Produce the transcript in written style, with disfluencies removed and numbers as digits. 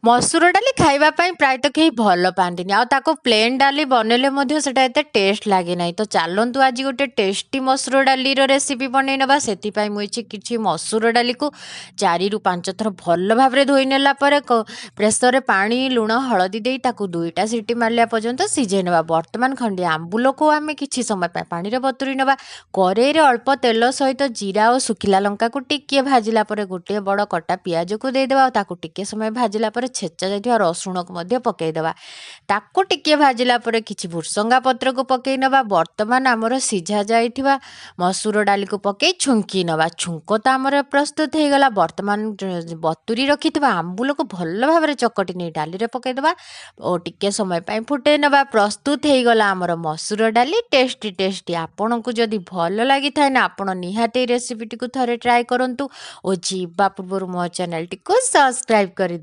ମସୁର ଡାଲି ଖାଇବା ପାଇଁ ପ୍ରାୟତଃ କେହି ଭଲ ପାଆନ୍ତିନି, ଆଉ ତାକୁ ପ୍ଲେନ୍ ଡାଲି ବନେଇଲେ ମଧ୍ୟ ସେଇଟା ଏତେ ଟେଷ୍ଟ ଲାଗେ ନାହିଁ। ତ ଚାଲନ୍ତୁ ଆଜି ଗୋଟେ ଟେଷ୍ଟି ମସୁର ଡାଲିର ରେସିପି ବନେଇ ନେବା। ସେଥିପାଇଁ ମୁଁ ଏଠି କିଛି ମସୁର ଡାଲିକୁ 4ରୁ 5 ଥର ଭଲ ଭାବରେ ଧୋଇ ନେଲା ପରେ ପ୍ରେସରରେ ପାଣି, ଲୁଣ, ହଳଦୀ ଦେଇ ତାକୁ 2ଟା ସିଟି ମାରିଲା ପର୍ଯ୍ୟନ୍ତ ସିଝେଇ ନେବା। ବର୍ତ୍ତମାନ ଖଣ୍ଡିଏ ଆମ୍ବୁଲକୁ ଆମେ କିଛି ସମୟ ପାଇଁ ପାଣିରେ ବତୁରି ନେବା। କରେଇରେ ଅଳ୍ପ ତେଲ ସହିତ ଜିରା ଓ ଶୁଖିଲା ଲଙ୍କାକୁ ଟିକିଏ ଭାଜିଲା ପରେ ଗୋଟିଏ ବଡ଼ କଟା ପିଆଜକୁ ଦେଇଦେବା, ଆଉ ତାକୁ ଟିକିଏ ସମୟ ଭାଜିଲା ପରେ ଛେଚା ଯାଇଥିବା ରସୁଣକୁ ମଧ୍ୟ ପକାଇଦେବା। ତାକୁ ଟିକିଏ ଭାଜିଲା ପରେ କିଛି ଭୃସଙ୍ଗା ପତ୍ରକୁ ପକାଇ ନେବା। ବର୍ତ୍ତମାନ ଆମର ସିଝା ଯାଇଥିବା ମସୁର ଡାଲିକୁ ପକାଇ ଛୁଙ୍କି ନେବା। ଛୁଙ୍କ ତ ଆମର ପ୍ରସ୍ତୁତ ହେଇଗଲା। ବର୍ତ୍ତମାନ ବତୁରି ରଖିଥିବା ଆମ୍ବୁଲକୁ ଭଲ ଭାବରେ ଚକଟି ନେଇ ଡାଲିରେ ପକାଇଦେବା ଓ ଟିକିଏ ସମୟ ପାଇଁ ଫୁଟେଇ ନେବା। ପ୍ରସ୍ତୁତ ହେଇଗଲା ଆମର ମସୁର ଡାଲି, ଟେଷ୍ଟି ଟେଷ୍ଟି। ଆପଣଙ୍କୁ ଯଦି ଭଲ ଲାଗିଥାଏ ନା, ଆପଣ ନିହାତି ଏଇ ରେସିପିଟିକୁ ଥରେ ଟ୍ରାଏ କରନ୍ତୁ ଓ ଯିବା ପୂର୍ବରୁ ମୋ ଚ୍ୟାନେଲଟିକୁ ସବସ୍କ୍ରାଇବ୍ କରିଦେଇ